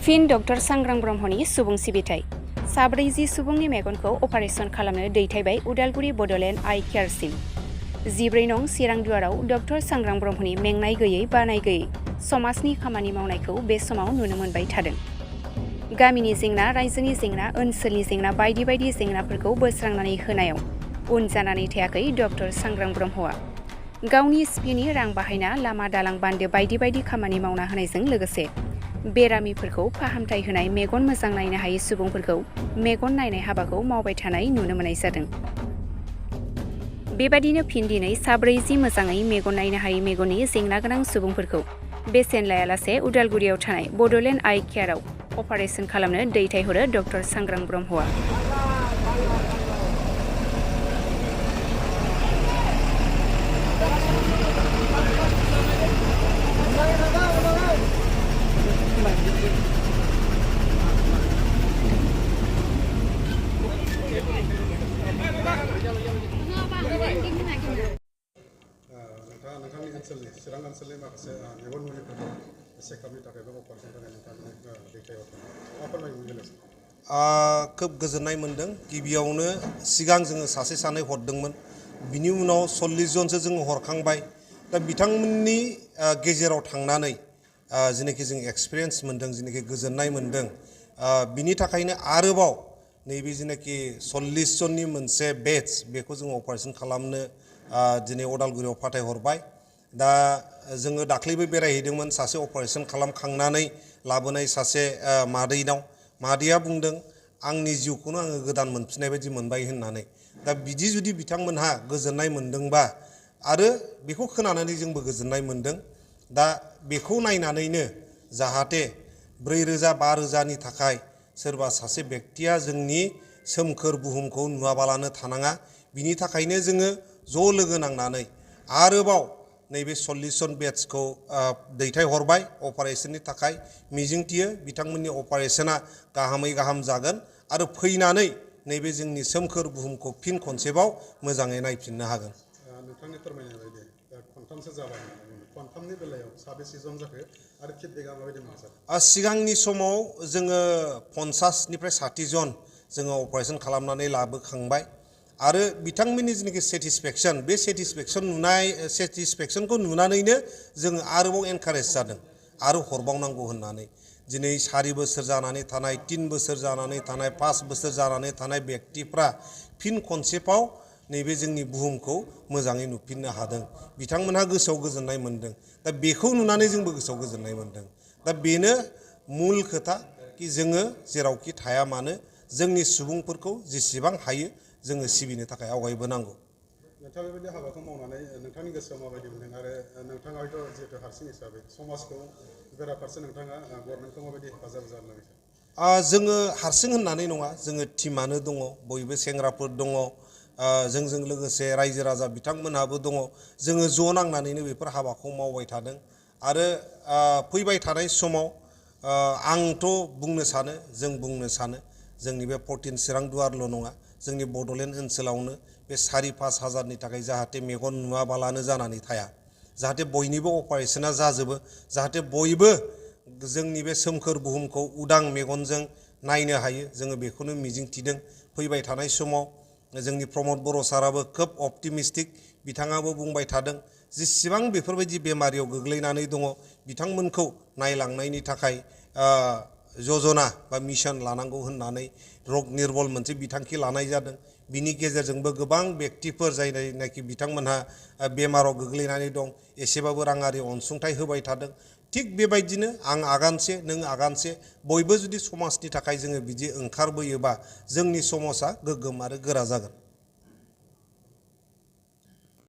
फिन डक्टर सांग्रां ब्रह्मनि सुबुं सिबिथाइ। साब्रैजि सुबुंनि मेगनखौ अपारेसन खालामनो दैथायबाय उदालगुरि बड'ल आइ केयारसिम। 14 नं चिरांदुवाराव डक्टर सांग्रां ब्रह्मनि मेंनाय गैयै बानाय गैयै समाजनि खामानि मावनायखौ बे समाव नुनो मोनबाय थादों। गामिनि जेंना, रायजोनि जेंना, ओनसोलनि जेंना बायदि बायदि जेंनाफोरखौ बोस्रांनानै होनायाव उन जानानै थायाखै डक्टर सांग्रां ब्रह्मआ। गावनि सिपिनि रां बाहायना लामा दालां बान्दो बायदि बायदि खामानि मावना होनायजों लोगोसे बेरामिफोरखौ फाहामथाय होनाय, मेगन मोजां नायनो हायै सुबुंफोरखौ मेगन नायनाय हाबाखौ मावबाय थानाय नुनो मोननाय जादों। बेबादिनो फिन दिनै साब्रैजि मोजाङै मेगन नायनो हायै मेगननि जेंना गोनां सुबुंफोरखौ बेसेन लायालासे उदालगुरियाव थानाय बड'ल आइ केयारआव अपारेसन खालामनो दैथायहरो डक्टर सांग्रां ब्रह्मआ। नोंथांनि ओनसोलनि चिरां ओनसोलनि माखासे मेगन नुयैफोरखौ चेकआपनि थाखाय बा अपारेशननि थाखाय नोंथांनि दैथायहरदों मा फोरमायनो लुबैदों? खोब गोजोननाय मोनदों। गिबियावनो सिगां जोङो सासे सानै हरदोंमोन, बिनि उनाव 40 जनसो जोङो हरखांबाय। दा बिथांमोननि गेजेराव थांनानै जेनाखि जों एक्सपिरियेन्स मोन्दों, जेनाखि गोजोननाय मोन्दों, बिनि थाखायनो आरोबाव नैबे जेनाखि 40 जननि मोनसे बेच बेखौ जोङो अपारेशन खालामनो दिनै उदालगुरियाव फाथायहरबाय। दा जोङो दाख्लैबो बेरायहैदोंमोन सासे अपारेशन खालामखांनानै लाबोनाय सासे मादैया बुंदों आंनि जिउखौनो आङो गोदान मोनफिननाय बायदि मोनबाय होननानै। दा बिदि जुदि बिथांमोनहा गोजोननाय मोन्दोंबा आरो बेखौ खोनानानै जोंबो गोजोननाय मोन्दों। दा बेखौ नायनानैनो जाहाथे 4,000-5,000नि थाखाय सोरबा सासे बेक्तिया जोंनि सोमखोर बुहुमखौ नुवाबालानो थानाङा, बिनि थाखायनो जोङो ज' लोगो नांनानै आरोबाव नैबे 40 जन बेट्सखौ दैथायहरबाय अपारेशननि थाखाय। मिजिंथियो बिथांमोननि अपारेशना गाहामै गाहाम जागोन आरो फैनानै नैबे जोंनि सोमखोर बुहुमखौ फिन खनसेबाव मोजाङै नायफिननो हागोन। नोंथांनि फोरमायनाय बायदि खनथामसो जाबाय, खनथामनि बेलायाव साबेसे जन जाखो आरो फिडबेकआ माबायदि मोनसार? सिगांनि समाव जोङो 50निफ्राय 60 जन जोङो अपारेशन खालामनानै लाबोखांबाय आरो बिथांमोननि जेनाखि सेटिसफेक्सन, बे सेटिसफेक्सनखौ नुनानैनो जोङो आरोबाव एनकारेज जादों आरो हरबावनांगौ होननानै। दिनै 4 बोसोर जानानै थानाय, 3 बोसोर जानानै थानाय, 5 बोसोर जानानै थानाय बेक्तिफ्रा फिन खनसेबाव नैबे जोंनि बुहुमखौ मोजाङै नुफिननो हादों। बिथांमोनहा गोसोआव गोजोननाय मोन्दों। दा बेखौ नुनानै जोंबो गोसोआव गोजोननाय मोन्दों। दा बेनो मुल खोथा कि जोङो जेरावखि थाया मानो जोंनि सुबुंफोरखौ जेसेबां हायो जोङो सिबिनो थाखाय आवगायबोनांगौ। नोंथाङा बेबायदि हाबाखौ मावनानै नोंथांनि गोसोआव माबायदि मोनदों आरो नोंथाङा हयथ' जिहेतु हारसिं हिसाबै समाजखौ बेराफारसे नोंथाङा गभर्नमेन्टखौ माबायदि हेफाजाब जानो लुबैदों? जोङो हारसिं होननानै नङा, जोङो टिमानो दङ, बयबो सेंग्राफोर दङ, जोंजों लोगोसे रायजो राजा बिथांमोनहाबो दङ। जोङो ज' नांनानैनो बेफोर हाबाखौ मावबाय थादों आरो फैबाय थानाय समाव आंथ' बुंनो सानो, जों बुंनो सानो जोंनि बे 14 चिरांदुवारल' नङा, जोंनि बड'लेण्ड ओनसोलावनो बे 4-5 हाजारनि थाखाय जाहाथे मेगन नुवाबालानो जानानै थाया, जाहाथे बयनिबो अपारेशना जाजोबो, जाहाथे बयबो जोंनि बे सोमखोर बुहुमखौ उदां मेगनजों नायनो हायो, जोङो बेखौनो मिजिंथिदों। फैबाय थानाय समाव जोंनि प्रमद बर' साराबो खोब अपटिमिस्टिक, बिथाङाबो बुंबाय थादों जेसेबां बेफोरबायदि बेमारियाव गोग्लैनानै दङ बिथांमोनखौ नायलांनायनि थाखाय जजना बा मिशन लानांगौ होननानै रग निर्बल मोनसे बिथांखि लानाय जादों। बिनि गेजेरजोंबो गोबां बेक्तिफोर जायनाखि बिथांमोनहा बेमाराव गोग्लैनानै दं एसेबाबो राङारि अनसुंथाइ होबाय थादों। थिग बेबायदिनो आं आगानसे, नों आगानसे, बयबो जुदि समाजनि थाखाय जोङो बिदि ओंखारबोयोबा जोंनि समाजा गोग्गोम आरो गोरा जागोन।